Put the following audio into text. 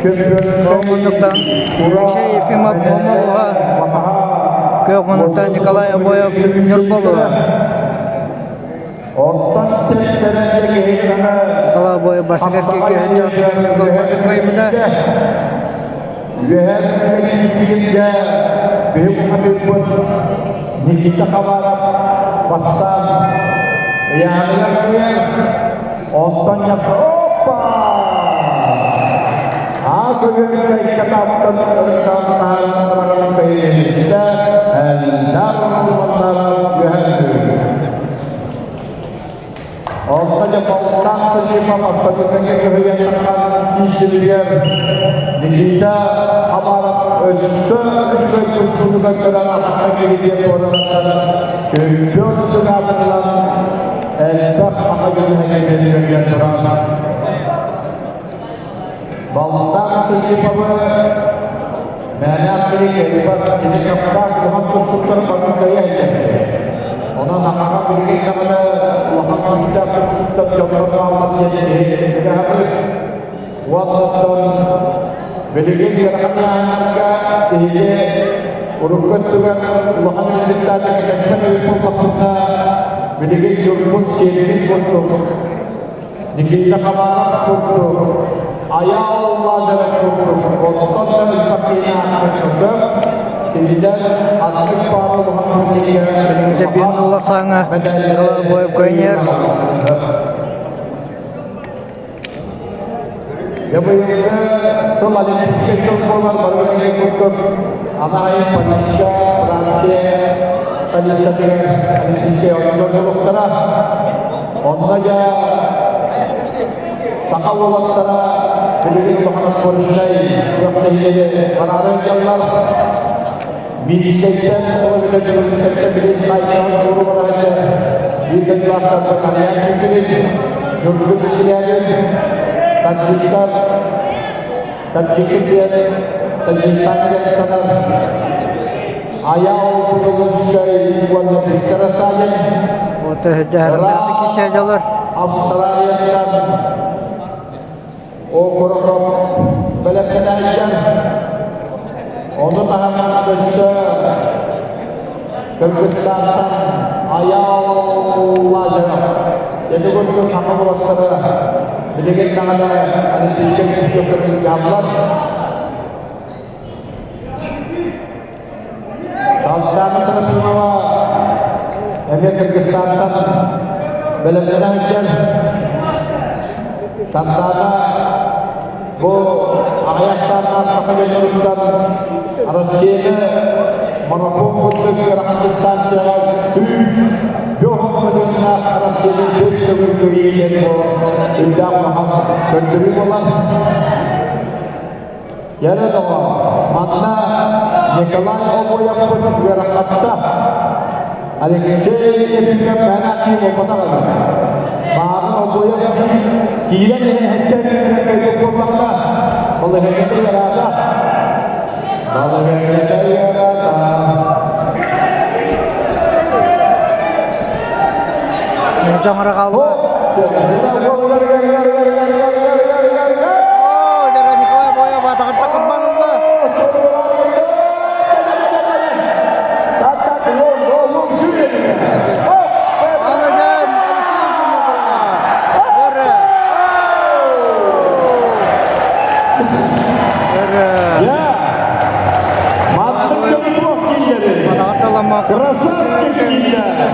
Ол муннуктан Алексей Ефимов Омолуга, Күөх муннуктан Николай Обоев Ньурболуга. Оттон тэптэрэн киһи Николай Обоев бастакы эркигэ өһүннээх кылбатык кыайбыта. Үөһээ Бүлүүгэ биһиги хатыырбыт Никита Хабаров бастаан ыйааһыныгар кыайар, онтон ньапса оппа! Аа көбүөргэ икки таптан таһааран баран кыайыыта Элдар Мандаров үөһээ Бүлүү. Онно дьэ Полтан Садипов абсолютнайга кыһыйан таххан тиийсибитигэр Никита Хабаров өссө үчүгэй тустууну көрдөрөн атахха кииритиэн туоралаттан чөмпион үрдүк аатын ылан элбэх саха дьону биэрэн туран Балтан Садиповы мээнэ киһи кыайбат, кини Кавказ улахан тустууктарын бары кыайа илдьэн Онон Хахаҕа билигин даҕаны улахан күүстээх тустууктар дьоннор бааллар диэн киһи үрэһэбит. Уоннаттан билигин ыарахан ыйааһыннарга биһиги урукку өттүгэр улахан результаты кэтэспэт эбит буоллахпытына, билигин Ньургун Сиэргин курдук Никита Хабаров курдук, Айаал Лазарев курдук онтон да элбэх киһини ааттыахха сөп. Кинилэр ханнык баар улахан турнирга Билиҥҥитэ биир буолар сааҥа мэтээллэри Боев Көньер. Дьэ быйылгы сыл Олимпийскай сыл буолар бары билиҥҥи курдук Анаайым Парижка, Франция столицатыгар Олимпийскай оонньуулар буолуохтара. Онно дьэ саха уолаттара билигин улахан отборочнай күрэхтэһиилэри бараары ыйаллар. Минскэйтэн, ол эбэтэр Белорусскайтан били Снайкаҕа сбору бараһыллар. Биир дойдулаахтарбыт Ариан Тютрин, Ньургун Скрябин, таджиктар, таджикки диэн Таджикистаҥҥа дьарыктанар Аял Белорусскай уонна Виктор Асанин Вот өһүдэ кисээдэлэр. Австралияттан Окороков бэлэмнэнээйдэр. Ону таһынан өссө Кыргызстантан Аял Лазарев. Ити курдук саха уолаттара билигин даҕаны Олимпийскай путевкатын дьаһаллар. Салтаана Трофимова эмиэ Кыргызстантан бэлэмнэнэ сылдьар. Сардаана бу аҕыйах сааннаах саха дьонноруттан Россияны марафон курдук ыарахан дистанцияҕа 105 мөлүйүөннээх Россияны 5 төгүл кыайыы диэн бу үрдээх улахан көрдөрүү буолар. Ярэ доҕоор, манна Николай Обоевпыт ыарахатта. Алексей Ефимов мээнэ киин буолбатах этэ. Мааҕын Обоев киирэн иһэн кэлэн кэлбит буоллаҕына, балаһыанньата ыараата. Балаһыанньата ыараата. Дьоҥоро хаалла. Николай Боев атаҕыттан кырбанылла. Аныгын Алексей Ефимов Өрө. Өрө. Атаҕытталамма. Красавчик дииллэр!